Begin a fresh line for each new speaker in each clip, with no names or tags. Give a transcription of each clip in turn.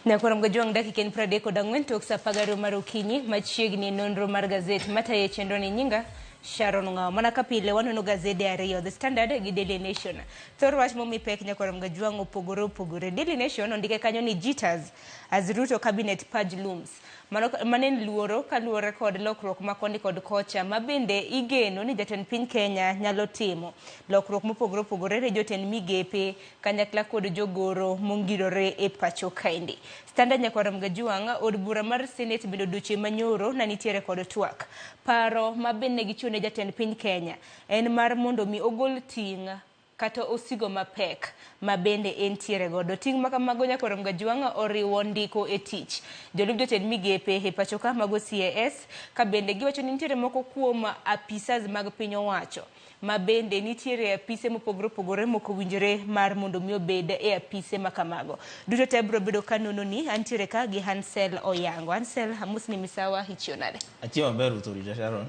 Nyakwar Mgajwang' dakika en 34 tok saa 12 mar okinyi machiegni nonro mar gazet matayo chenro ni nyinga Sharon Ng'awo. Mana ka pile wanono gazede ariyo, The Standard gi Daily Nation. Thor wach momi pek Nyakwar Mgajwang' opogore opogore. Daily Nation ondike kanyo ni jitters as Ruto cabinet purge looms. Mano, mano en luoro kaluwore kod lokruok ma koni kod kocha ma bende igeno ni jatend piny Kenya nyalo timo. Lokruok mopogore opogore ne jotend migepe kanyakla kod jogoro mongirore e pacho kaendi. Standard Nyakwar Mgajuang, od bura mar Senate bende odiochieng' manyoro na nitiere kod twak. Paro ma bende gichiwo ne jatend piny Kenya en mar mondo mi ogol ting' kata osigo mapek ma bende entiere godo. Ting' ma kamago Nyakwar Mgajuang oriwo ndiko e tich jolup jotend migepe e pacho ka mago CAS ka bende giwacho ni nitiere moko kuom apisas mag piny owacho ma bende nitiere e apise mopogore opogore mok owinjore mar mondo mi obed e apise ma kamago. Duto te biro bedo ka nononi, antiere ka gi Hansel Oyango. Hansel, amosni misawa, ichiew nade?
Achiew maber Ruth Orita Sharon.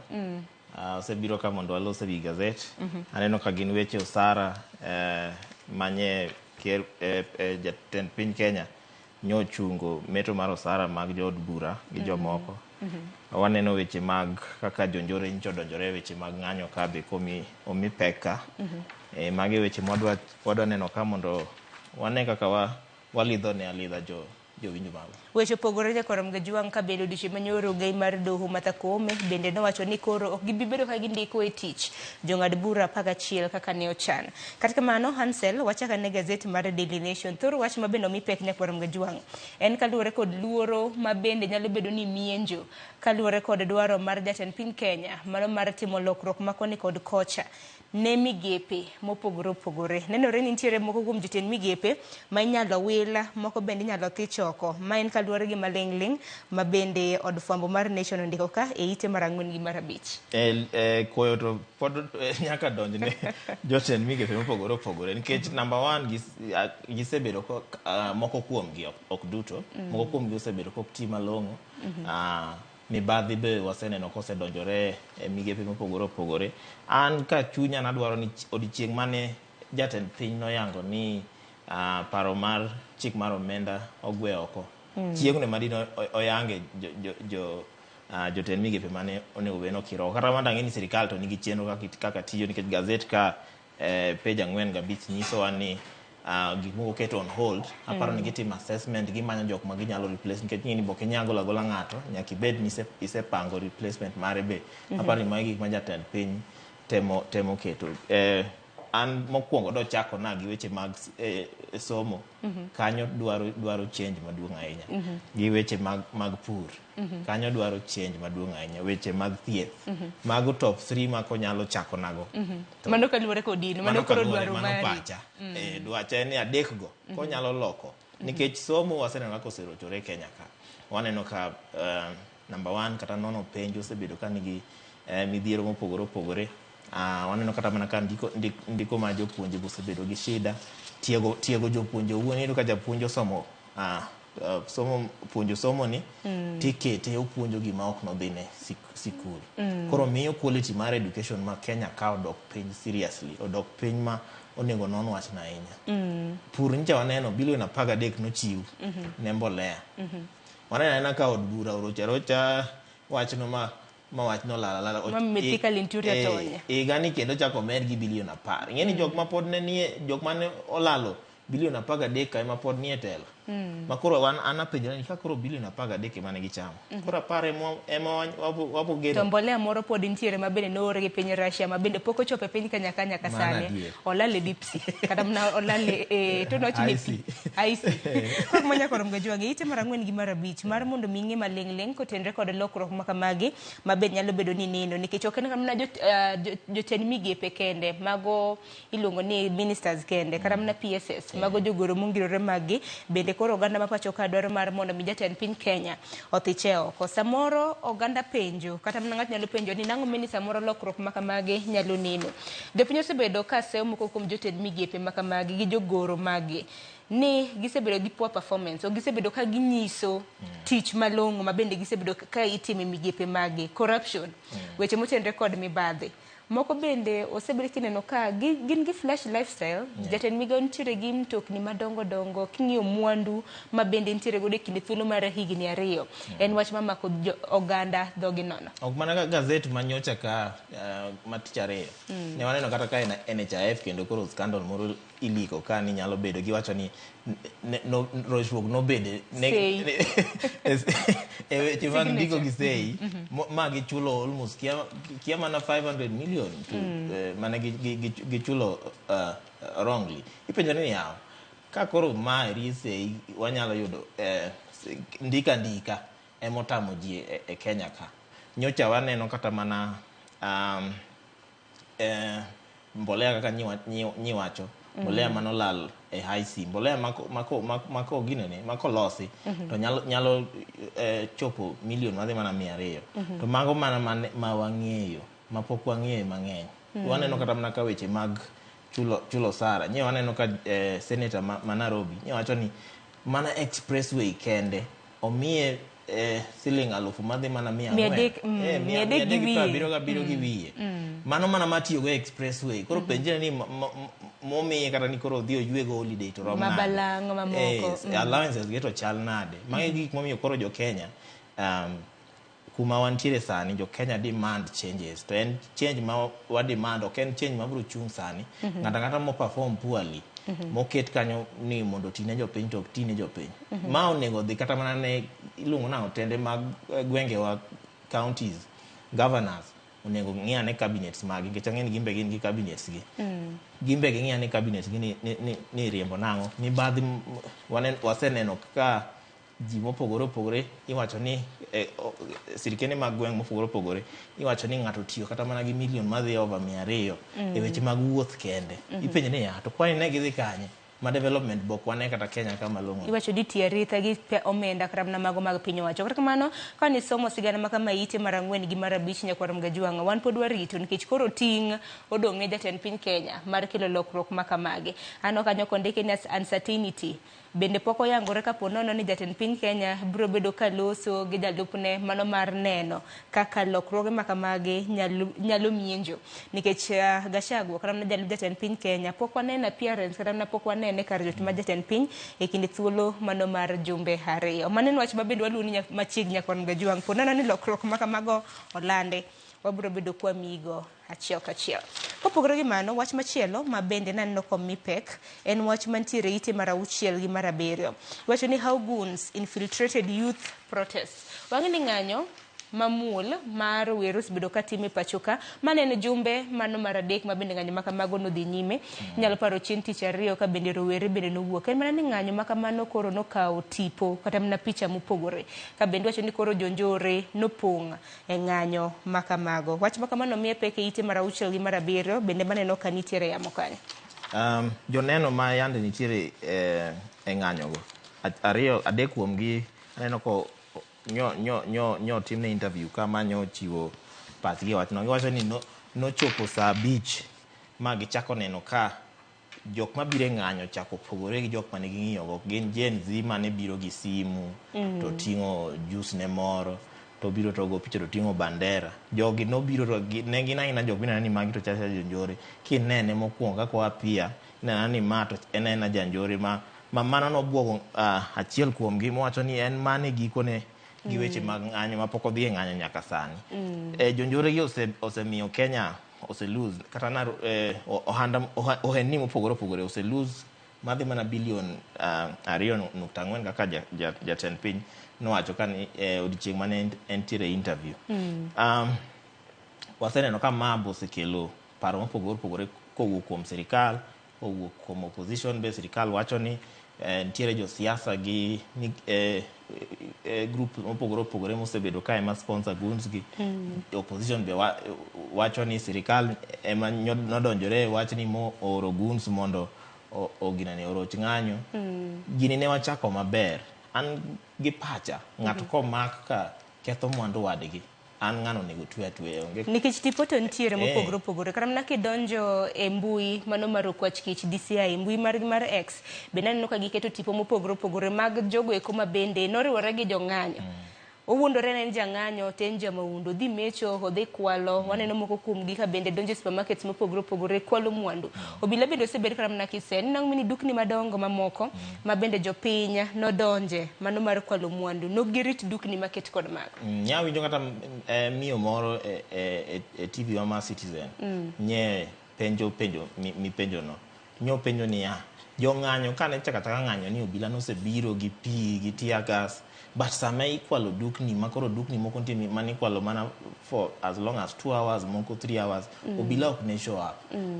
Osebiro ka mondo walos e wi gazet. Aneno ka gin weche osara manye ker jatend piny Kenya nyochungo meto mar osara mag jood bura gi jomoko. Waneno weche mag kaka jonjore nyicha odonjore e weche mag ng'anyo ka be komi omi pek ka. Magi weche mwadwa wadwa neno ka mondo wane kaka wa walidho ne alidha jo jowinjo magwa.
Weche opogore Nyakwar Mgajuang' ka bende odiochieng' manyoro gai mar doho Martha Koome bende nowacho ni koro ok gibi bedo ka gindiko e tich jong'ad bura 11 kaka ne ochan. Kata kamano, Hansel wachak ane gazet mar Daily Nation. Thor wach ma bende omi pek Nyakwar Mgajuang' en kaluwore kod luoro ma bende nyalo bedo ni mienjo kaluwore kod dwaro mar jatend piny Kenya mano mar timo lokruok ma koni kod kocha ne migepe mopogore opogore. Nenore ni nitiere moko kuom jotend migepe ma inyalo wil, moko bende inyalo thich oko. Ma en kaluwore gi maling'ling' ma bende od fwambo mar Nation ondiko ka e ite mar 4 gi mar 5.
Koyo to pod nyaka donj ne jotend migepe mopogore opogore nikech number one gisebedo moko kuomgi ok duto, moko kuomgi osebedo kok ti malong'o. Mibadhi be waseneno kosedonjore e migepe mopogore opogore. An ka chunya nadwaro ni odiochieng' mane jatend piny noyango ni paro mar chik mar omenda ogwe oko. Chieng'no ema dine oyange jotend migepe mane onego bed ni okir oko. Kata kamano to ang'e ni sirikal to nigi chenro kaka tiyo nikech gazet ka page 4 gi 5 nyisowa ni gik moko oket on hold. Aparo ni gitimo assessment, gimanyo jok ma ginyalo replace nikech ing'e ni ok inyal golo agola ng'ato, nyaka ibed ni isepango replacement mare be. Aparo ni magi gik ma jatend piny temo keto. An mokwongo dochako na gi weche mag somo. Kanyo dwaro change maduong' ahinya. Gi weche mag pur. Kanyo dwaro change maduong' ahinya. Weche mag thieth. Mago top 3 ma konyalo chako nago.
Mano kaluwore kod in, mano koro dwaro
mano
mari.
Pacha. Dwacha en ni adek go konyalo loko. Nikech somo waseneno kaka oserochore Kenya ka. Waneno ka number 1 kata nono penj osebedo ka nigi midhiero mopogore opogore. Waneno kata mana ka ndiko mar jopuonje be osebedo gi shida. Tiego jopuonje owuon, iyudo ka japuonj osomo somo puonjo somo ni tikete opuonjo gima ok nodhine sikul. Koro miyo quality mar education ma Kenya ka odok piny seriously, odok piny ma onego non wachno ahinya. Pur nyicha waneno bilion 13 nochiw ne mbolea. Waneno anena ka od bura orocho arocha wachno ma wachno lala lala.
Ma Mithika Linturi otonye.
Higa ni kendo chako med gi bilion 10. Ing'e ni jok ma pod ne nie, jok mane olalo bilion 13 ka ema pod nie telo. Ma koro an apenjora ni ka koro bilion 13 ema ne gichamo. Koro 10 ema wapo geno.
To mbolea moro pod nitiere ma bende noor gi piny Russia ma bende pok ochopo e piny Kenya ka nyaka sani. Olal e deep sea. Kata mana olal e to nowacho ni
IC.
IC. Koro ma Nyakwar Mgajwang', ite mar 4 gi mar 5 mar mondo mi ing'e maling'ling' kotenre kod lokruok ma kamagi ma be nyalo bedo ni neno nikech ok en mana jotend migepe kende mago iluongo ni ministers kende kata mana PSS mago jogoro mongirore maggi bende koro oganda ma pacho ka dwaro mar mondo mi jatend piny Kenya othiche oko. Samoro oganda penjo kata mana ng'ato nyalo penjo ni nang'o meni samoro lokruok ma kamagi nyalo neno. Jopiny osebedo ka seyo moko kuom jotend migepe ma kamagi gi jogoro maggi ni gisebedo gi poor performance, ok gisebedo ka ginyiso tich malong'o ma bende gisebedo ka itimo e migepe maggi. Corruption, weche motenre kod mibadhi. Moko bende osebed kineno ka gin gi flash lifestyle. Jatend migao nitiere gi mtokni madongo dongo, king'iyo mwandu ma bende nitiere godo e kinde thuolo mar higni 2. En wach mamako oganda dhogi nono.
Ok mana gazet manyocha ka ma tich ariyo. Ne waneno kata ka NHIF kendo koro scandal moro iliko ka ni nyalo bedo giwacho ni rochruok nobede e weche mag ndiko gi sei ma gichulo almost kia mana 500 million to mane gichulo wrongly. Ipenjo ni yaw ka koro ma eri sei wanyalo yudo ndika ndika emotamo ji e Kenya ka. Nyocha waneno kata mana mbolea kaka nyiwacho mbolea manolal e high sea, mbolea mako ginene mako losi to nyalo chopo million madhi mana 200. To mago mana ma wang'eyo mapok wang'eyo mang'eny. Waneno kata mana ka weche mag chulo sara. Nye waneno ka senator ma Nairobi nye wacho ni mana expressway kende omiye siling 1,000 madhi mana 400. 377 gi wiye. Mano mana matiyogo expressway. Koro penjre ni momiye kata ni koro odhi oyuego holiday to rom nade.
Mabalang' mamoko.
Allowances gi to chal nade. Magi gik momiyo koro jo Kenya kuma wantiere sani jo Kenya demand changes. To en change ma wa demand ok en change mabiro chung' sani. Ng'ato ang'ata mo perform poorly moket kanyo ni mondo otine jopiny to ok tine jopiny. Ma onego dhi kata mana ne iluongo nang'o tende mag gwengewa counties governors onego ng'i ane cabinets magi nikech ang'e ni gimbe gin gi cabinets gi. Gimbe ging'i ane cabinets gi ni riembo nang'o. Mibadhi waseneno ka ji mopogore opogore iwacho ni sirkende mag gweng' mopogore opogore iwacho ni ng'ato tiyo kata mana gi million madhi over 200 e weche mag wuoth kende. Ipenjo ni ya to kwani ne gidhi kanye ma development bok wane kata Kenya ka malong'o.
Iwacho ni tiyo aritha gi omenda kata mana mago mag piny owacho. Kata kamano ka nisomo sigana ma kama ite mar 4 gi mar 5 nyakwar Mgajwang'a wan pod warito nikech koro ting' odong' ne jatend piny Kenya mar kelo lokruok ma kamagi. Aneno kanyo kondike ni uncertainty bende pok oyangore kapo nono ni jatend piny Kenya biro bedo ka loso gi jalupne mano mar neno kaka lokruoge ma kamagi nyalo mienjo nikech Gachagua kata mana jalup jatend piny Kenya pok waneno appearance kata mana pok wanene kar jot ma jatend piny e kinde thuolo mano mar jumbe 2. Mano en wach ma bende waluwo machiegni nyakwar Mgajwang' po nono ni lokruok ma kamago olande wabiro bedo kwa migo achiel kachiel. Kopogore gi mano, wach machielo ma bende naneno komi pek en wach mantiere ite mar 6 gi mar 7. Iwacho ni how goons infiltrated youth protests. Wang'e ni ng'anyo mamuol mar rowere osebedo katime pacho ka. Mano en jumbe mano mar 3 ma bende ng'anyo makamago nodhi nyime. Inyalo paro chieng' tich ariyo ka bende rowere bende nowuok. En mana ni ng'anyo makamano koro nokawo tipo kata mana picha mopogore. Ka bende wacho ni koro jonjore nopong' e ng'anyo makamago. Wach makamano miye pek e ite mar 6 gi mar 7 bende maneno ka nitiere yamo kanyo.
Joneno ma yande nitiere e ng'anyogo 3 kuomgi aneno ko nyo timne interview kama nyo chiwo pachgi e wachno. Giwacho ni nochopo saa 5 ma gichako neno ka jok mabiro e ng'anyo chako pogore gi jok mane ging'iyogo. Gin Gen Z mane biro gi simu to ting'o juice ne moro to biro to go picha to ting'o bandera. Jogi nobiro to ne gin aina jok mineno ni magi to chal jonjore. Kinene mokwongo kaka oappear ineno ni ma to en aena janjore ma mano nobuogo achiel kuomgi mowacho ni en mane gikone gi weche mag ng'anyo mapok odhi e ng'anyo nyaka sani. Jonjore gi osemiyo Kenya ose lose kata na ohendni mopogore opogore ose lose madhi mana bilion 2.4 kaka jatend piny nowacho ka ni odiochieng' mane entiere interview. Waseneno ka ma osekelo paro mopogore opogore kowuok kuom sirikal, kowuok kuom opposition be sirikal wacho ni nitiere josiasa gi group mopogore opogore mosebedo ka ema sponsor goons gi. Opposition be wacho ni sirikal ema nodonjore wach ni mo oro goons mondo oginane oroch ng'anyo. Gini ne wachako maber. An gi pacha ng'ato komak ka ketho mwandu wadgi an ng'ano onego twe atweya onge.
Nikech tipo to nitiere mopogore opogore. Kata mana kidonjo e mbui mano mar Okwach Kich DCI, mbui margi mar X, bende aneno ka giketo tipo mopogore opogore mag jogo eko ma bende noriwore gi jong'anyo. Owuondore ni en jang'anyo to en jamahundu. Odhi mecho, odhi kwalo, waneno moko kuomgi ka bende donjo e supermarkets mopogore opogore kwalo mwandu. Obila bende osebed kata mana kisen. Ineno ni dukni madongo mamoko ma bende jopiny nodonje mano mar kwalo mwandu. Nok girit dukni maket kod mago.
Nya winjo kata miyo moro e TV wa mar Citizen nye penjo penjo mipenjo no. Nyo penjo niya, jong'anyo kane chaka chaka ng'anyo ni obila nosebiro gi pi gi tear gas, but sama ikwalo dukni ma koro dukni moko nitie mane ikwalo mana for as long as 2 hours, moko 3 hours, obila ok ne show up.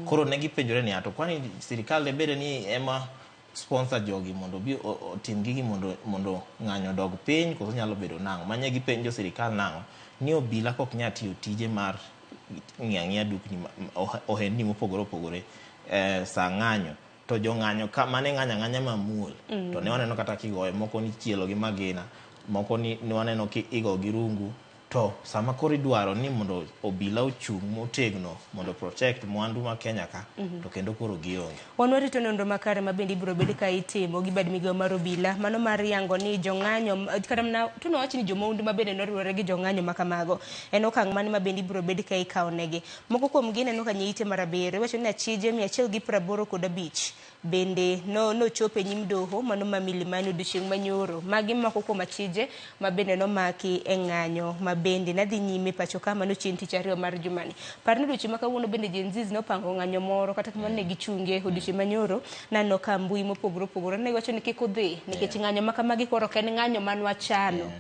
Koro ne gipenjore niya, to kwani sirikal ne bede ni ema sponsor jogi mondo obi otim gigi mondo ng'anyo odog piny, koso nyalo bedo nang'o? Manye gipenjo sirikal nang'o ni obila kok nyal tiyo tije mar ng'iyo ang'iya dukni ohendni mopogore opogore sa ng'anyo, to jong'anyo ka mane ng'anyo ang'anya mamuol to ne waneno kata kigoye, moko ni chielo gi magina, moko ni ne waneno ki igo gi rungu. To sama koro idwaro ni mondo obila ochung' motegno mondo protect mwandu ma Kenya ka, to kendo koro gionge.
Wan warito nonro makare ma bende ibiro bed ka itimo gi bad migawo mar obila mano mar yango ni jong'anyo kata mana to nowach ni jomahundu ma bende noriwore gi jong'anyo ma kamago en okang' mane ma bende ibiro bed ka ikawo negi. Moko kuom gi ineno ka nyeite mar abiriyo iwacho ni achije 185 bende nochopo e nyim doho mano ma Milimani odiochieng' manyoro. Magi moko kuom achije ma bende nomaki e ng'anyo ma bende nadhi nyime pacho ka mano chieng' tich ariyo mar jumani. Par ni odiochieng' ma kawuono bende Gen Zs nopango ng'anyo moro, kata kamano ne gichunge odiochieng' manyoro. Naneno ka mbui mopogore opogore ne giwacho ni kik udhi nikech ng'anyo ma kamagi koro ok en ng'anyo manwachano.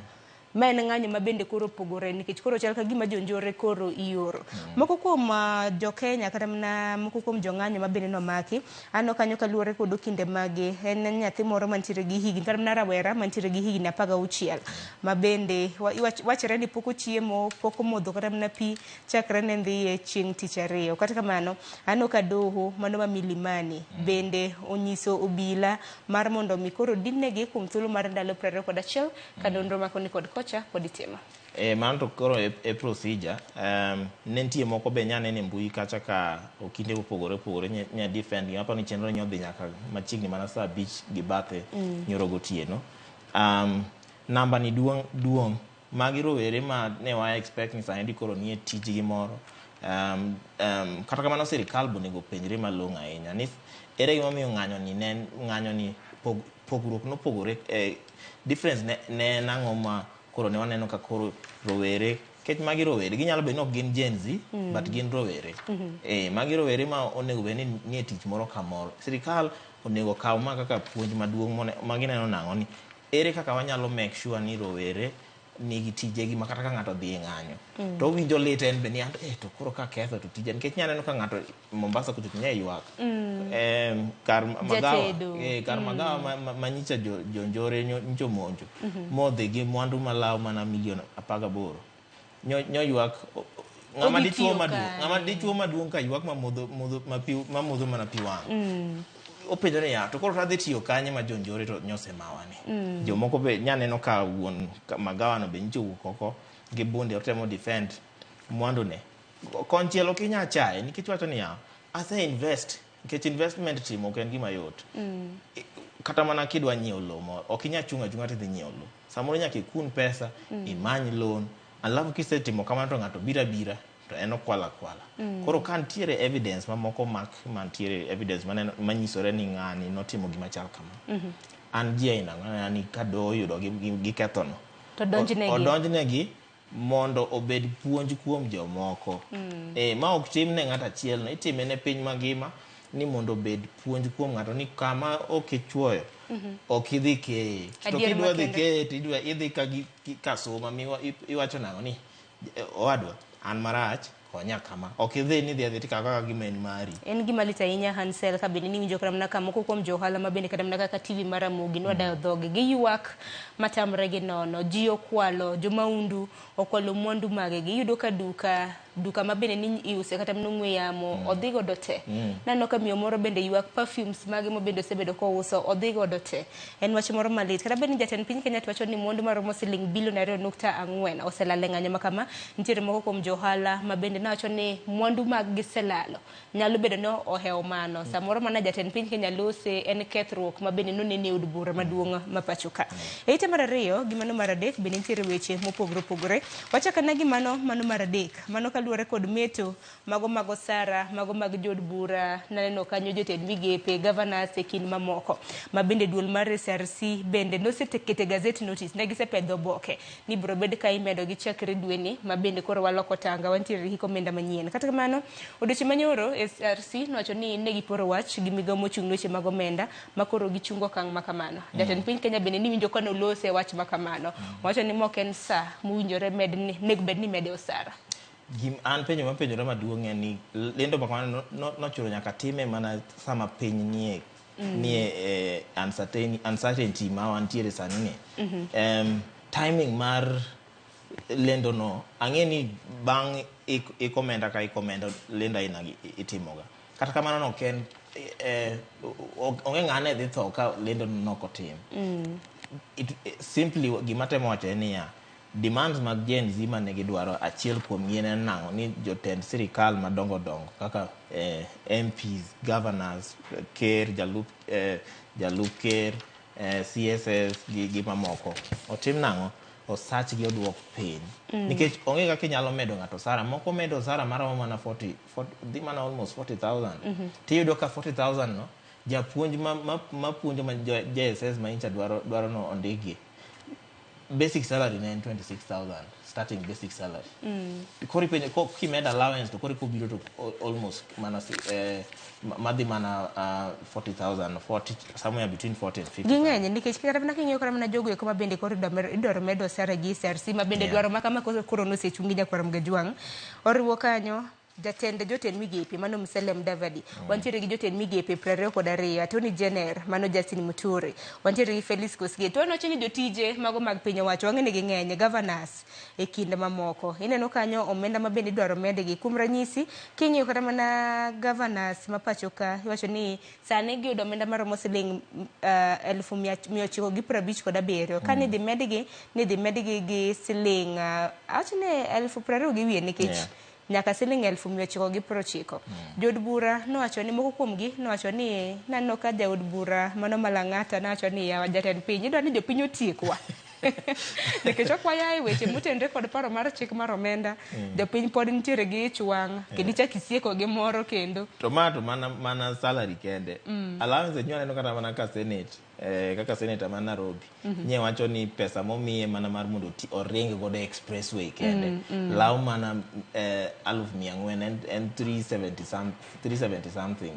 Ma en ng'anyo ma bende koro opogore nikech koro chal ka gima jonjore koro ioro. Moko kuom jo Kenya kata mana moko kuom jong'anyo ma bende nomaki, aneno kanyo kaluwore kod okinde mage, en nyathi moro mantiere gi higni kata mana rawera mantiere gi higni 16 ma bende wachore ni pok ochiemo, pok omodho kata mana pi chakre ne dhiye chieng' tich ariyo. Kata kamano, aneno ka doho mano ma Milimani bende onyiso obila mar mondo mi koro dinnegi kuom thuolo mar ndalo 21 ka nonro ma koni kod kocha pod itimo.
Mano to koro e procedure. Ne nitie moko be nya neno e mbui kacha ka okinde mopogore opogore nya defend gi. Aparo ni chenro ni odhi nyaka machiegni mana saa 5 gi bathe nyoro gotieno. Namba ni duong', duong'. Magi rowere ma ne wa expect ni sani koro nie tijgi moro. Kata kamano sirikal be onego penjre malong'o ahinya ni ere gimomiyo ng'anyo ni ne ng'anyo ni pogruok nopogore, difference ne en ang'o ma koro ne waneno ka koro rowere, nikech magi rowere ginyalo bedo ni ok gin Gen Z, but gin rowere. Magi rowere ma onego bed ni nie tich moro kamoro. Sirikal onego kaw ma kaka puonj maduong' ma gineno nang'o ni ere kaka wanyalo make sure ni rowere nigi tijegi ma kata ka ng'ato odhi e ng'anyo to owinjo lit en be ni to koro ka ketho to tija, nikech inya neno ka ng'ato Mombasa kucho to nya ywak. Kar magawa, kar magawa ma nyicha jonjore nyocha omonjo modhi gi mwandu malaw mana milion 18. Nyo ywak ng'ama dichuo maduong', ng'ama dichuo maduong' ka ywak ma modho mana pi wang'. Openjo niya, to koro tadhi tiyo kanye ma jonjore to nyosemawa ni. Jomoko be nya neno ka wuon magawa no be nyicha owuok oko gi bunde otemo defend mwandu ne. Konchiel ok inya chaye nikech wacho niya, ase invest, nikech investment timo ok en gima yot. Kata mana kidwa nyiewo lowo moro, ok inya chung' achung'a tidhi nyiewo lowo. Samoro nyaka ikun pesa, imany loan, alafu kisetimo kamano to ng'ato biro abira to en okwalo akwala. Koro ka nitiere evidence mamoko mak mantiere evidence maneno manyisore ni ng'ani notimo gima chal kama. An ji aina ng'ani ni ka doho oyudo gi kethono,
to donjnegi.
Odonjnegi mondo obed puonj kuom jomoko. Ma ok tim ne ng'ato achiel no, itime ne piny mangima ni mondo obed puonj kuom ng'ato ni kama ok ichuoyo, ok idhi keye. To kidwa dhi keye to idhi ka kasuma iwacho nang'o ni owadwa an marach konya kama. Ok idhi ni dhi adhi tikawo kaka gima en mari.
En gima lit ahinya Hansel ka bende niwinjo kata mana ka moko kuom jo ohala ma bende kata mana kaka TV mar Ramogi nwadayo dhogi. Giywak matamre gi nono. Ji okwalo, jomahundu okwalo mwandu magegi. Iyudo ka duka Duka ma bende ni iuse kata mana ong'we yamo odhi godo te. Naneno ka miyo moro bende ywak perfumes mage ma bende osebedo kouso odhi godo te. En wach moro malit. Kata bed ni jatend piny Kenya to wacho ni mwandu maromo siling bilion 2.4 oselal e ng'anyo ma kama, nitiere moko kuom jo ohala ma bende nowacho ni mwandu mag giselalo. Nyalo bedo ni ohewo mano. Samoro mana jatend piny Kenya lose en kethruok ma bende nonene e od bura maduong' ma pacho ka. E ite mar ariyo gi mano mar adek bende nitiere weche mopogore opogore. Wachak ane gi mano mano mar adek. Mano kaluwore kod meto mago mag osara, mago mag jood bura, naneno kanyo jotend migepe, governors e kind mamoko. Ma bende duol mar SRC bende nosekete gazette notice, ne gisepedho oboke ni biro bed ka imedo gi chakre dweni ma bende koro waloko tanga wantiere gi hik omenda manyien. Kata kamano, odiochieng' manyoro SRC nowacho ni ne giporo wach gi migao mochung' ne weche mag omenda ma koro gichungo okang' ma kamano. Jatend piny Kenya bende niwinjo ka nolose wach ma kamano. Owacho ni mok en saa mowinjore med ni nego bed ni imede osara.
Gim, an penjo mapenjora maduong' en ni lendo ma kamano nochuno nyaka time mana sama piny nie nie uncertainty ma wantiere sani ni. Timing mar lendo no ang'e ni bang' ik omenda ka ik omenda lendo aina gi itimoga. Kata kamano no ok en onge ng'ane dhi tho ka lendo no nok otim. Simply gima temo wacho en niya, demands mag Gen Z mane gidwaro achiel kuom gi en nang'o ni jotend sirikal madongo dongo kaka MPs, governors, ker, jalup ker, CSS gi mamoko otim nang'o osach gi oduok piny. Nikech onge kaka inyalo medo ng'ato osara moko medo osara maromo mana 40, 40 dhi mana almost 40,000. Tiyudo ka 40,000 no japuonj ma puonjo ma JSS ma incha dwaro no ondikgi basic salary ne en 26,000 starting basic salary. Koro ipenjo kimedo allowance to koro kobiro to almost mana madhi mana 40,000, 40, somewhere between 40 and 50.
Ging'eny nikech kata mana king'iyo kata mana jogo eko ma bende koro idwaro medo osara gi SRC ma bende dwaro ma kama koro nosechungi nyakwar Mgajwang'. Oriwo kanyo jatend jotend migepe mano Musalia Mudavadi. Wantiere gi jotend migepe 22, Attorney General mano Justin Muturi. Wantiere gi Felix Koskei. To wanawacho ni jotije mago mag piny owacho wang'e ni ging'eny, governors e kind mamoko. Ineno kanyo omenda ma bende idwaro medgi. Kuom ranyisi, king'iyo kata mana governors ma pacho ka, iwacho ni sani giyudo omenda maromo siling 957,000. Ka nidhi medgi, nidhi medgi gi siling awacho ni 20,000 gi wiye nikech nyaka siling 990. Jood bura nowacho ni moko kuomgi nowacho ni naneno ka jaod bura mano Malang'ata nowacho ni yawa jatend piny idwa ni jopiny otiekwa. Nikech ok waya e weche motenore kod paro mar chik mar omenda, jopiny pod nitiere gi ich wang' kendo ichak isieko gi moro kendo.
To ma to mana salary kende. Allowance nyo aneno kata mana ka senate, kaka senator ma Nairobi. Nye wacho ni pesa momiye mana mar mondo oring godo expressway kende. Law mana 400,000 en 370 something,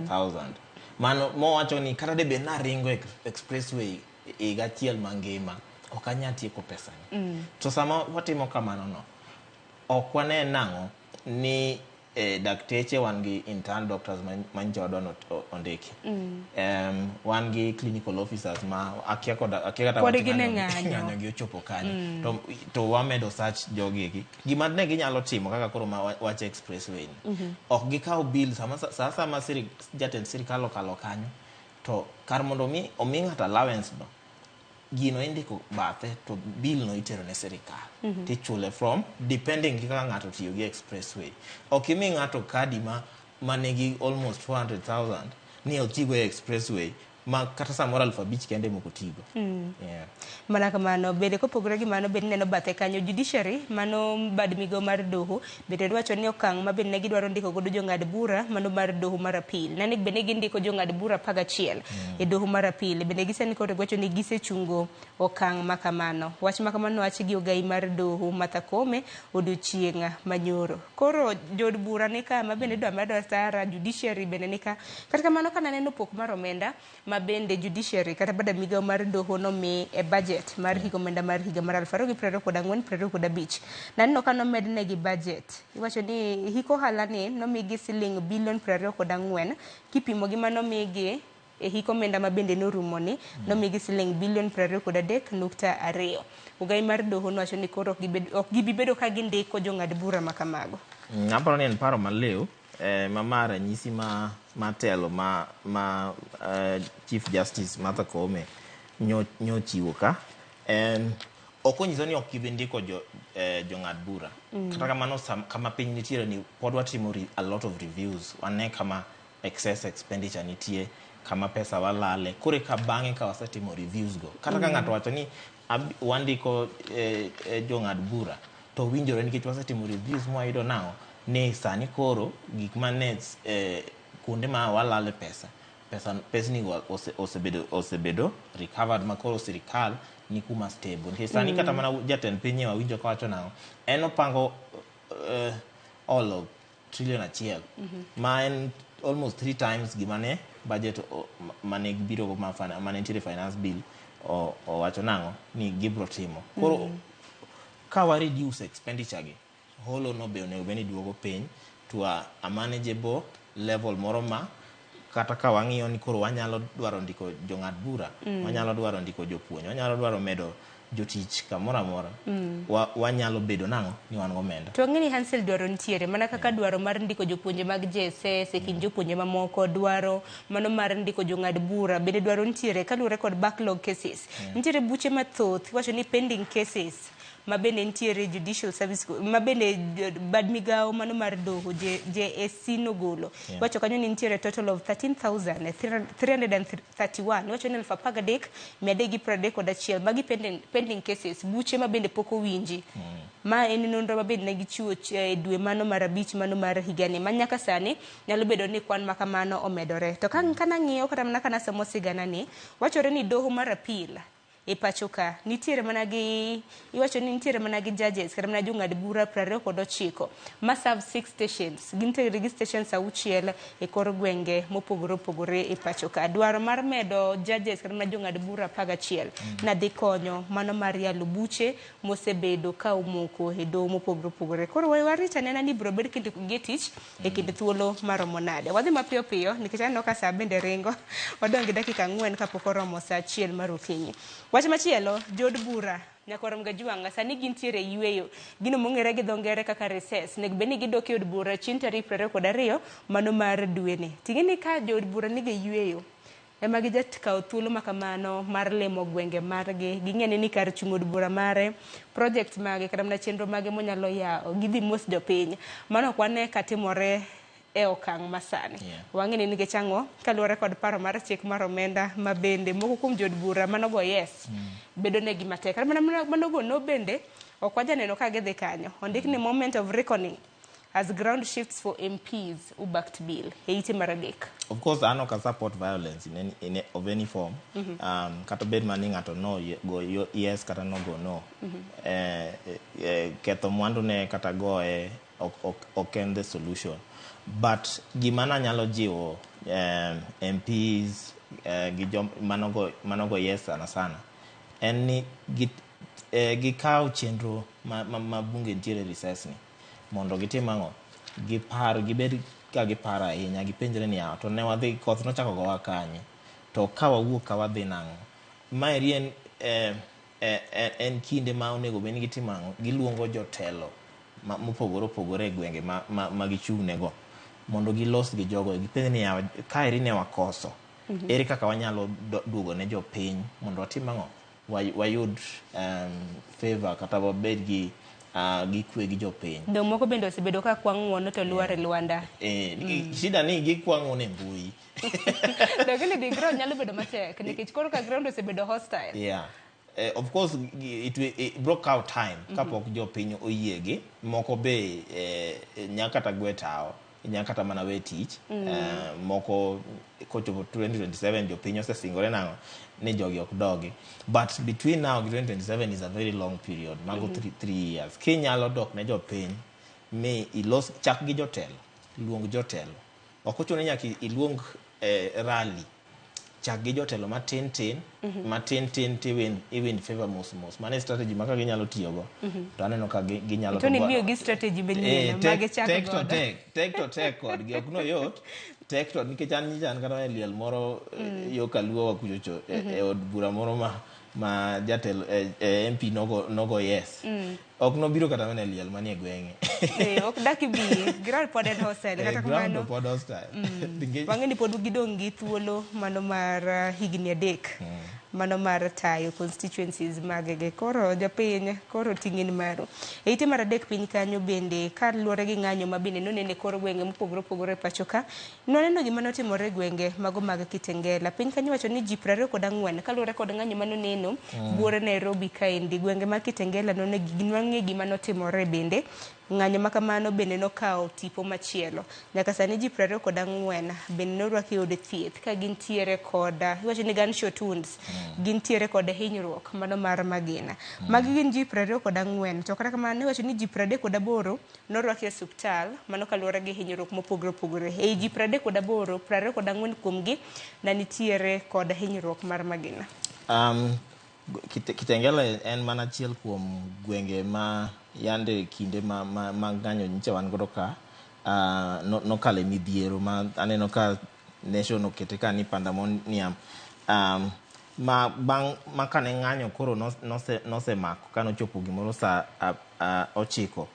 thousand. Mano mowacho ni kata de bed naringo expressway higa achiel mangima, ok anyal tieko pesa ni. To sama watimo kamano no, ok wane nang'o ni dakteche wan gi intern doctors ma nyocha wadwa ni ondiki. Wan gi clinical officers ma akia koda akia kata
Pod
wach
gin e
ng'anyo
ng'anyo.
Ng'anyo gi ochopo kanye. To wamedo search jogi eki. Gima ne ginyalo timo kaka koro ma wach expressway ni. Ok gikaw bill sama sa sama jatend sirikal okalo kanyo to kar mondo omi ng'ato allowance no, gino indiko bathe to bill no itero ne sirikal. Tichule from depending gi kaka ng'ato tiyo gi expressway. Ok imi ng'ato kadi ma nigi almost 400,000 ni otigo e expressway ma kata samoro 5,000 kende mok otigo.
Mana kamano bende kopogore gi mano bende ineno bathe kanyo judiciary mano bad migawo mar doho bende dwacho ni okang' ma bende ne gidwaro ndiko godo jong'ad bura mano mar doho mar appeal. Nane bende gindiko jong'ad bura 11 e doho mar appeal. Bende gisani koro giwacho ni gisechungo okang' ma kamano. Wach ma kamano nowach gi ogai mar doho Martha Koome odiochieng' manyoro. Koro jood bura ni ka ma bende idwa medo osara, judiciary bende ni ka. Kata kamano ka naneno pok mar omenda ma bende judiciary kata bada migawo mar doho nomi e budget mar higa omenda mar higa mar 2024 25. Naneno ka nomed negi budget. Iwacho ni hik ohala ni nomigi siling bilion 24 kipimo gi manomigi e E hik omenda ma bende norumoni, nomigi siling bilion 23.2. Ogai mar doho nowacho ni koro ok gibi bedo ka gindiko jong'ad bura ma kamago.
Aparo ni en paro maliw ma ma ranyisi ma telo ma Chief Justice Martha Koome nyochiwo ka. Ok onyiso ni ok gibi ndiko jong'ad bura. Kata kamano, kama piny nitiere ni pod watimo a lot of reviews. Wane kama excess expenditure nitie, kama pesa walale. Koro eka bang'e ka wasetimo reviews go. Kata ka ng'ato wacho ni wandiko jong'ad bura, to winjore nikech wasetimo reviews mwayudo nang'o ni sani koro gik mane kuonde ma walale pesa pesni go osebedo recovered, ma koro sirikal ni kuma stable, nikech sani kata mana jatend piny wawinjo kawacho nang'o en opango olo trillion 1, ma en almost three times gima ne budget mane gibiro go mane nitiere finance bill owacho nang'o ni gibro timo. Koro ka wa reduce expenditure gi, holo no be onego bed ni duogo piny to a manageable level moro, ma kata ka wang'iyo ni koro wanyalo dwaro ndiko jong'ad bura, wanyalo dwaro ndiko jopuonj, wanyalo dwaro medo jotich kamoro amora, wanyalo bedo nang'o ni wan gomenda.
To wang'e ni Hansel, dwaro nitiere mana kaka dwaro mar ndiko jopuonje mag JSS e kind jopuonje mamoko, dwaro mano mar ndiko jong'ad bura bende dwaro nitiere kaluwore kod backlog cases. Nitiere buche mathoth, iwacho ni pending cases ma bende nitiere judicial service ma bende bad migawo mano mar doho JSC nogolo. Iwacho kanyo ni nitiere total of 13,331, iwacho ni 13,331 magi pending cases, buche ma bende pok owinji. Ma en nonro ma bende ne gichiwo e dwe mano mar abich mano mar higani, ma nyaka sani nyalo bedo ni kwan ma kamano omedore. To ka kanang'iyo kata mana kanasomo sigana ni, wachore ni doho mar appeal e pacho ka nitiere mana gi, iwacho ni nitiere mana gi judges kata mana jong'ad bura 29 ma serve six stations. Gintiere gi stations auchiel e kor gwenge mopogore opogore e pacho ka. Dwaro mar medo judges kata mana jong'ad bura 11 nadhi konyo mano mar yalo buche mosebedo ka omoko e doho mopogore opogore. Koro warit anena ni biro bed kindiko gi e tich e kind thuolo maromo nade. Wadhi mapiyo piyo nikech aneno ka saa bende ringo. Wadong' gi dakika 4 kapok oromo saa 1 mar okinyi. Wach machielo, jood bura Nyakorom Gajwang' sani gintiere e yweyo, gino mong'ere gi dho ngere kaka recess. Onego bed ni gidok e od bura chieng' tarik 22 mano mar dweni. Ting'e ni ka jood bura nigi yweyo ema gijat kawo thuolo ma kamano mar limo gwenge margi. Ging'e ni kar chung' od bura mare, project mage kata mana chenro mage monyalo yawo, gidhi mos jopiny. Mano ok wane ka timore e okang' masani. Wang'e ni nikech ang'o? Kaluwore kod paro mar chik mar omenda, ma bende moko kuom jood bura manogo yes bedo negi matek. Kata mana manogo no bende ok wajaneno ka gidhi kanyo. Ondik ni moment of reckoning as ground shifts for MPs who backed bill e ite mar adek.
Of course, an ok support violence in any, of any form. Kata bed mana ni ng'ato no go yes kata no go no. Ketho mwandu ne kata goye ok en the solution. But gima nanyalo jiwo MPs gi jom manogo yes sana sana en ni gikaw chenro ma bunge nitiere recess ni mondo gitim ang'o, gipar, gibed ka giparo ahinya, gipenjre ni to ne wadhi koth nochako gowa kanye, to ka wawuok ka wadhi nang'o. Maeri en kinde ma onego bed ni gitimo ang'o, giluongo jotelo mopogore opogore e gwenge ma gichung' nego mondo gilos gi jogo, gipenj ni yawa, kaeri ne wakoso, ere kaka wanyalo duogo ne jopiny mondo watim ang'o, wayud favor kata wabed gi kwe gi jopiny.
Dong moko bende osebedo ka kwa ng'uono to lwar e lwanda.
Shida ni gikwa ng'uono e mbui.
Lakini di ground nyalo bedo matek nikech koro ka ground osebedo hostile.
Yeah. Of course it broke out time kapok jopiny oyiegi moko be nyaka kata gwe tawo, nyaka kata mana we tich. Moko kochopo 2027 jopiny osesingore nang'o ni jogi ok dogi, but between now gi 2027 is a very long period, mago 3 years. Kinyalo dok ne jopiny mi ilos chak gi jotelo, luong jotelo, ok ochuno ni nyaka iluong rally, chak gi jotelo matin tin matin tin tiwin iwin favor mos mos. Mano e strategy ma ka ginyalo tiyogo to aneno ka ginyalo
To ni miyo gi strategy manyien ma gichako
tek to
godo.
Tek tek to tek kodgi ok no yot. Tek to nikech an nyicha an kata e liel moro yo kaluo wa kuchocho e od bura moro ma jatelo MP nogo yes. Ok nobiro kata mana e liel manie gweng'e.
Ok dak ibi, ground pod en hostile. Kata
ground
kamano
pod hostile.
Wang'e ni pod gidong' gi thuolo mano mar higni 3 mano mar tayo constituencies maggi. Koro jopiny koro ting'in maru. E ite mar 3 piny kanyo bende kaluwore gi ng'anyo ma bende nonene kor gwenge mopogore opogore e pacho ka, nwaneno gima notimore e gwenge mago mag Kitengela. Piny kanyo wacho ni ji 24 kaluwore kod ng'anyo manoneno buore Nairobi kaendi. Gwenge mag Kitengela nonwang'e gima notimore bende. Ng'anyo ma kamano bende nokawo tipo machielo. Nyaka sani ji 24 bende norwaki e od thieth ka gintiere kod, iwacho ni gunshot wounds, gintiere kod hinyruok mano mar magina. Magi gin ji 24, to kata kamano iwacho ni ji 38 norwaki e osiptal mano kaluwore gi hinyruok mopogore opogore. Ei ji 38, 24 kuomgi ne nitiere kod hinyruok mar magina.
Kitengela en mana achiel kuom gwenge ma yande kinde ma ng'anyo nyicha wan godo ka nokale midhiero ma aneno ka Nation okete ka ni pandemonium, ma bang' ma kane ng'anyo koro nosemako kanochopo gimoro saa 9,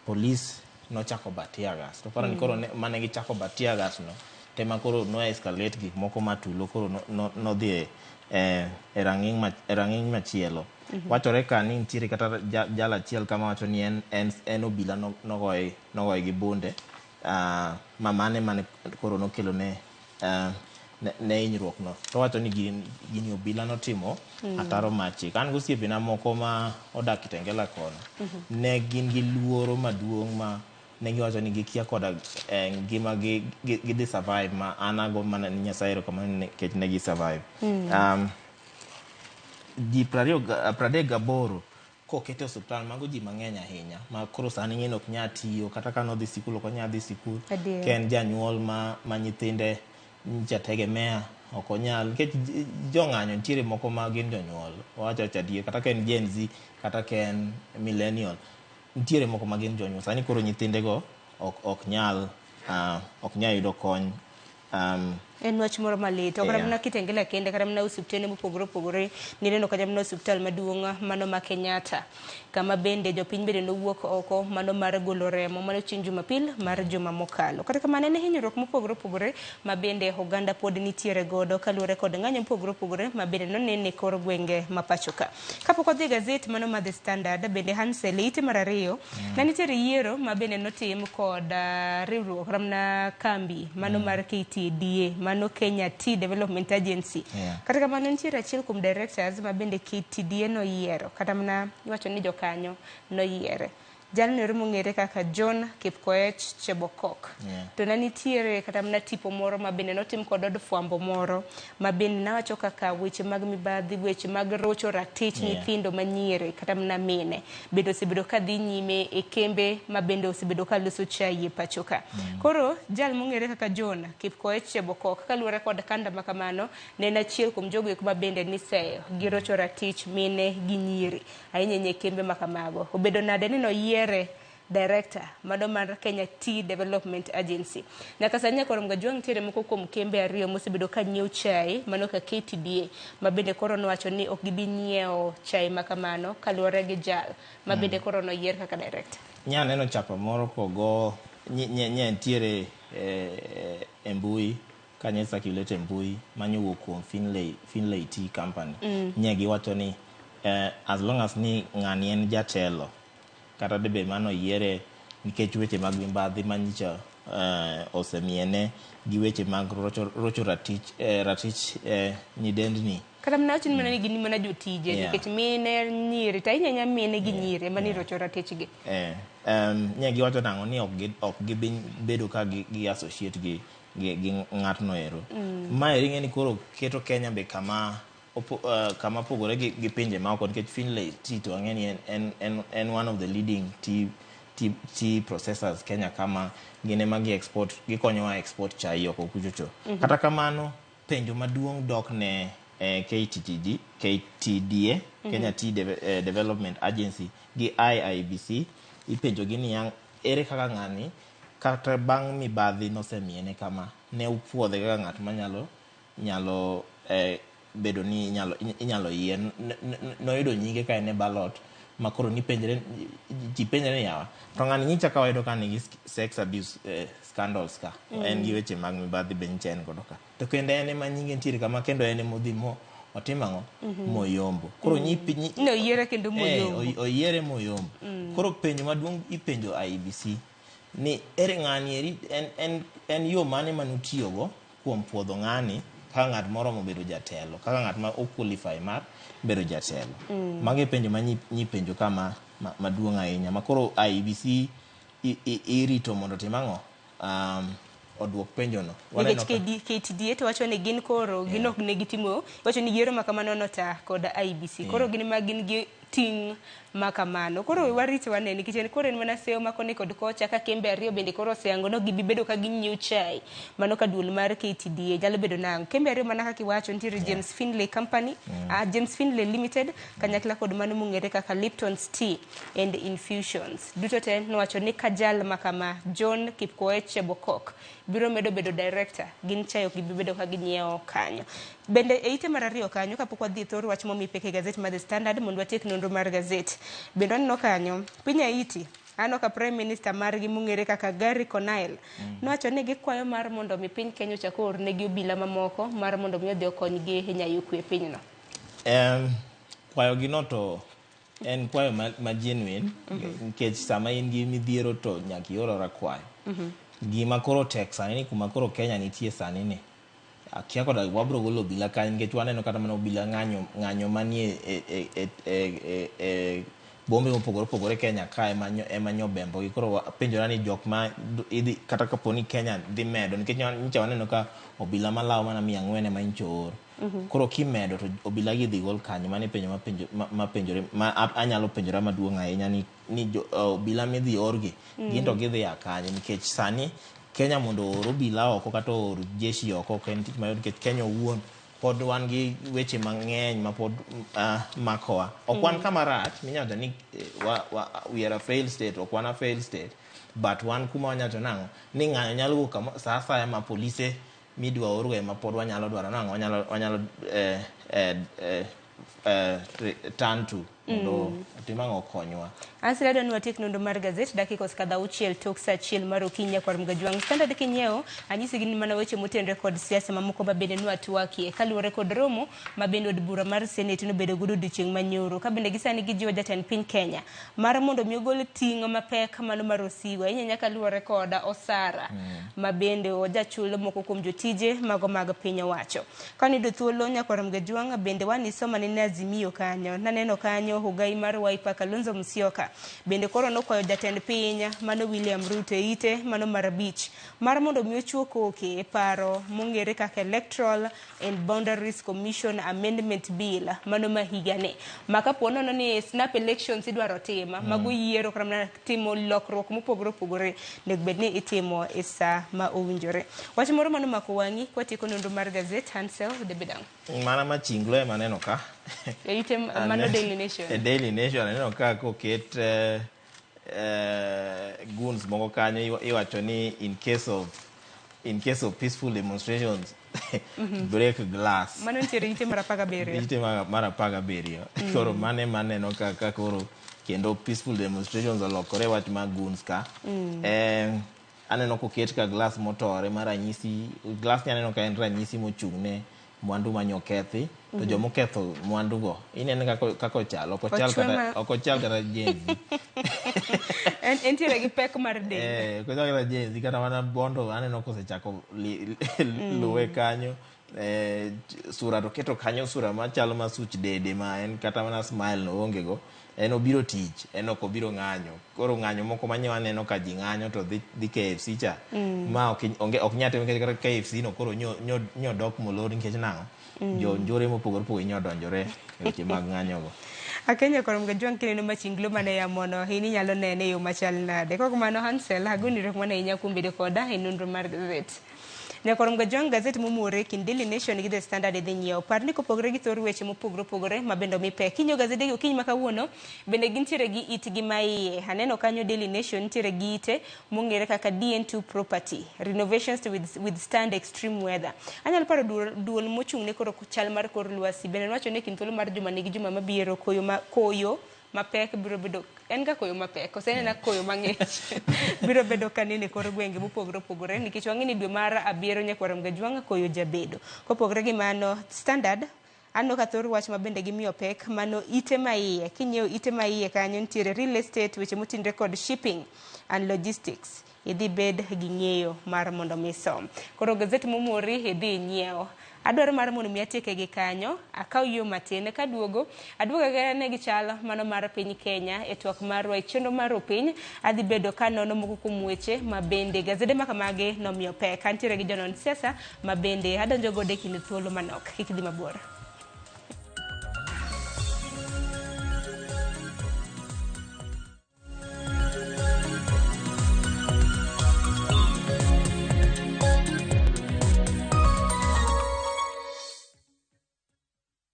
polis nochako ba tear gas. To paro ni koro mane gichako ba tear gas no tema koro no escalate gik moko matulo koro nodhi e rang'iny machielo. Wachore ka ni nitiere kata jal achiel kama wacho ni en obila nogoye gi bunde, ma mane koro nokelo ne hinyruok no. To wacho ni gini obila notimo ataro mar chik. An gosiepena moko ma odak Kitengela kono, ne gin gi luoro maduong' ma ne giwacho ni gikia koda ngima gidhi survive, ma an ago mana ni Nyasaye erokamano nikech ne gi survive. Ji 38 kokete osiptal, mago ji mang'eny ahinya ma koro sani ng'eni ok nyal tiyo, kata ka nodhi sikul ok onyal dhi sikul. Ka en janyuol ma nyithinde nyicha tegemea ok onyal, nikech jong'anyo nitiere moko ma gin jonyuol, wawacho awacha adier, kata ka en Gen Z kata ka en millennial, nitiere moko ma gin jonyuol. Sani koro nyithindego ok nyal yudo kony.
En wach moro malit. Ok mana Kitengela kende, kata mana osiptende mopogore opogore. Nineno kata mana osiptal maduong' mano ma Kenyatta, kama bende jopiny bende nowuok oko mano mar golo remo mano chieng' Jumapil mar juma mokalo. Kata kamano en hinyruok mopogore opogore ma bende oganda pod nitiere godo kaluwore kod ng'anyo mopogore opogore ma bende nonene kor gwenge ma pacho ka. Kapok wadhi e gazet mano ma The Standard, bende Hansel ite mar 2 ne nitiere yiero ma bende notim kod riwruok ramna kambi mano mar KTDA, mano Kenya Tea Development Agency. Kata kamano nitiere achiel kuom directors ma bende KTDA noyiero, kata mana iwacho ni jokanyo noyiere. Jalno ero mong'ere kaka John Kipkoech Chebokok. To ne nitiere kata mana tipo moro ma bende notim kod od fwambo moro ma bende nawacho kaka weche mag mibadhi, weche mag rocho ratich nyithindo manyiere kata mana mine bende osebedo ka dhi nyime e kembe ma bende osebedo ka loso chai e pacho ka. Koro jal mong'ere kaka John Kipkoech Chebokok kaluwore kod kanda ma kamano ne en achiel kuom jogo eko ma bende niseyo gi rocho ratich mine gi nyiri ahinya e kembe ma kamago. Obedo nade ni noyiere director mano mar Kenya Tea Development Agency. Nyaka sani nyaka Romga Jwang' nitiere moko kuom kembe 2 mosebedo ka nyiewo chai mano ka KTDA ma bende koro nowacho ni ok gibi nyiewo chai ma kamano kaluwore gi jal ma bende koro noyier kaka director.
Nya neno chapa moro kogo nye nitiere e mbui kanye circulate e mbui manyowuok kuom Finlay Tea Company. Nye giwacho ni as long as ni ng'ani en jatelo kata debe mano yiere nikech weche mag mibadhi manyicha osemiene gi weche mag rocho ratich nyidendni.
Kata mana wacho ni mana ni gin mana jotije nikech mine nyiri to ahinya ahinya mine gi nyiri ema ni rocho ratichgi.
Nye giwacho nang'o ni ok gibi bedo ka gi associate gi ng'atno ero. Ma eri ng'e ni koro keto Kenya be kama pogore gi pinje ma oko, nikech Finlay Tea to ang'e ni en one of the leading tea processors Kenya kama gin ema gi export, gikonyowa export chai oko kuchocho. Kata kamano penjo maduong' dok ne KTDA, Kenya Tea Development Agency gi IIBC. Ipenjo gi ni ere kaka ng'ani kata bang' mibadhi nosemiene kama ne upuodhe kaka ng'at manyalo nyalo bedo ni inyalo yie noyudo nyinge ka en e ballot ma koro nipenjre ji penjre ni yawa to ng'ani nyicha ka wayudo ka nigi sex abuse scandals ka en gi weche mag mibadhi be nyicha en godo ka to kendo en ema nyinge nitiere kama kendo en ema odhi mo otimo ang'o moyombo koro
Ne oyiere kendo moyombo.
Oyiere moyombo. Koro penjo maduong' ipenjo IEBC ni ere ng'ani eri en yo mane manutiyogo kuom puodho ng'ani kaka ng'at moromo bedo jatelo, kaka ng'at ma o qualify mar bedo jatelo. Mago e penjo ma nyipenjo ka maduong' ahinya ma koro IEBC irito mondo otim ang'o? Oduok penjo no.
Nikech KTDA to wacho ni gin koro gin ok ne gitimo, wacho ni yiero ma kamano nota kod IEBC. Koro gin ma gin gi ting' ma kamano. Koro warit wane nikech en koro en mana seyo ma koni kod kocha ka kembe ariyo bende koro oseyango ni ok gibi bedo ka ginyiewo chai. Mano ka duol mar KTDA nyalo bedo nang'o. Kembe ariyo mana kaka iwacho nitiere James Finlay Company, James Finlay Limited kanyakla kod mano mong'ere kaka Lipton's Tea and Infusions. Duto te nowacho ni ka jal ma kama John Kipkoech Bokok biro medo bedo director, gin chai ok gibi bedo ka ginyiewo kanyo. Bende e ite mar ariyo kanyo kapok wadhi e thor wach momi pek e gazet mar The Standard mondo watiek nonro mar gazet. Bende waneno kanyo piny Haiti aneno ka Prime Minister margi mong'ere kaka Gary Conille nowacho ni gikwayo mar mondo mi piny Kenya ochak oornegi obila mamoko mar mondo mi odhi okonygi e nyayo kwe e pinyno.
Kwayo gi no to en kwayo ma genuine nikech sama in gi midhiero to nyaka ior ora kwayo. Gima koro tek sani ni kuma koro Kenya nitie sani ni akia koda wabro golo obila kanyo nikech waneno kata mana obila ng'anyo manie e bombe mopogore opogore Kenya ka ema nyo bembo gi. Koro penjora ni jok ma idhi kata kapo ni Kenya dhi medo nikech nyocha waneno ka obila malawo mana 400 ema nyocha oor. Koro kimedo to obila gi idhi gol kanyo. Mano e penjo ma penjore ma anyalo penjora maduong' ahinya ni obila midhi or gi gin to gidhi a kanye nikech sani Kenya mondo oor obila oko kata oor jeshi oko ok en tich mayot nikech Kenya owuon pod wan gi weche mang'eny ma pod makowa. Ok wan kama rach minyalo wacho ni we are a failed state, ok wan a failed state, but wan kuma wanyalo wacho nang'o ni ng'anyo nyalo wuok sa asaya ma polise midwa orgo ema pod wanyalo dwaro nang'o wanyalo turn to mondo otim ang'o okonywa.
Ansel adwa ni watiek nonro mar gazet dakika osekadho 6 tok sa 1 mar okinyi nyakwar Mgajwang'. Standard kinyiewo anyisi gin mana weche motenore kod siasa mamoko ma bende nwatwakie kaluwore kod romo ma bende od bura mar Senate nobedo godo odiochieng' manyoro ka bende gisani gijiwo jatend piny Kenya mar mondo mi ogol ting' mapek mano mar osigo ahinya ahinya kaluwore kod osara ma bende ojachul moko kuom jotije mago mag piny owacho. Kane oyudo thuolo nyakwar Mgajwang' bende waniso manene Azimio kanyo naneno kanyo ogai mar Wiper Kalonzo Musyoka bende koro nokwayo jatend piny mano William Ruto e ite mano mar 5 mar mondo mi ochuo koke e paro mong'ere kaka Electoral and Boundaries Commission Amendment Bill mano ma higani ma kapo nono ni snap elections idwaro tim mago yiero kata mana timo lokruok mopogore opogore onego bed ni itimo e sa ma owinjore. Wach moro manomako wang'i kwatieko nonro mar gazet Hansel Debedang.
Mana machinglo ema aneno ka.
E ite mano Daily Nation.
E Daily Nation aneno ka koket goons moko kanyo iwacho ni in case of peaceful demonstrations break glass.
Mano nitiere ite mar 17.
Ite mar 17. Koro mano ema aneno ka koro kendo peaceful demonstrations olokore wach mag goons ka. Aneno koket ka glass motore ma ranyisi glass ni aneno ka en ranyisi mochung' ne mwandu manyokethi to jomoketho mwandu go ineno kaka ochalo ok ochal kata ok ochal kata Gen Z.
Entiere gi pek mar del.
Ok ochal kata Gen Z kata mana bondo aneno kosechako luwe kanyo. Sura to keto kanyo sura machalo ma such dede ma en kata mana smile no oonge go. En obiro tich, en ok obiro ng'anyo. Koro ng'anyo moko manye waneno ka ji ng'anyo to dhi KFC cha. Ma ok onge ok nyal timo nikech kata KFC no koro nyo dok molor nikech nang'o? Jo njore mopogore opogore nyo donjore e weche mag ng'anyo go.
Akenya koro Mgajwang' kineno machinglo mane yamono in inyalo nene e yo machal nade. Kok mano Hansel agoni erokamano ahinya kuom bedo koda e nonro mar gazet. Nyakorom Gajwang' gazet momure kind Daily Nation gi The Standard idhi nyiewo. Par ni kopogore gi thor weche mopogore opogore ma bende omi pek. Kinyiewo gazede gi okinyi ma kawuono, bende gintiere gi itgi ma iye. Aneno kanyo Daily Nation nitiere gi ite mong'ere kaka DN2 Property, Renovations to withstand extreme weather. Anyalo paro duol mochung' ne koro chal mar kor lwasi. Bende nowacho ni e kind thuolo mar juma nigi juma mabiro koyo ma koyo mapek biro bedo en ga koyo mapek kose en koyo mang'ich biro bedo kanene kor gwenge mopogore opogore nikech wang'e ni dwe mar abiriyo nyakwar Mgajwang' koyo jabedo. Kopogore gi mano, Standard aneno ka thor wach ma bende gimiyo pek mano ite ma iye. Kinyiewo ite ma iye kanyo nitiere real estate, weche motinre kod shipping and logistics. Idhi bed gi ng'eyo mar mondo mi isom. Koro gazet momori idhi inyiew. Adwaro mar mondo mi atieke gi kanyo, akaw yo matin kaduogo, aduogo agena gi chal mano mar piny Kenya e twak marwa e chenro mar opiny, adhi bedo kanono moko kuom weche ma bende gazede ma kamagi nomiyo pek. Antiere gi jonon siasa ma bende adonjo godo e kind thuolo manok. Kik idhi mabor.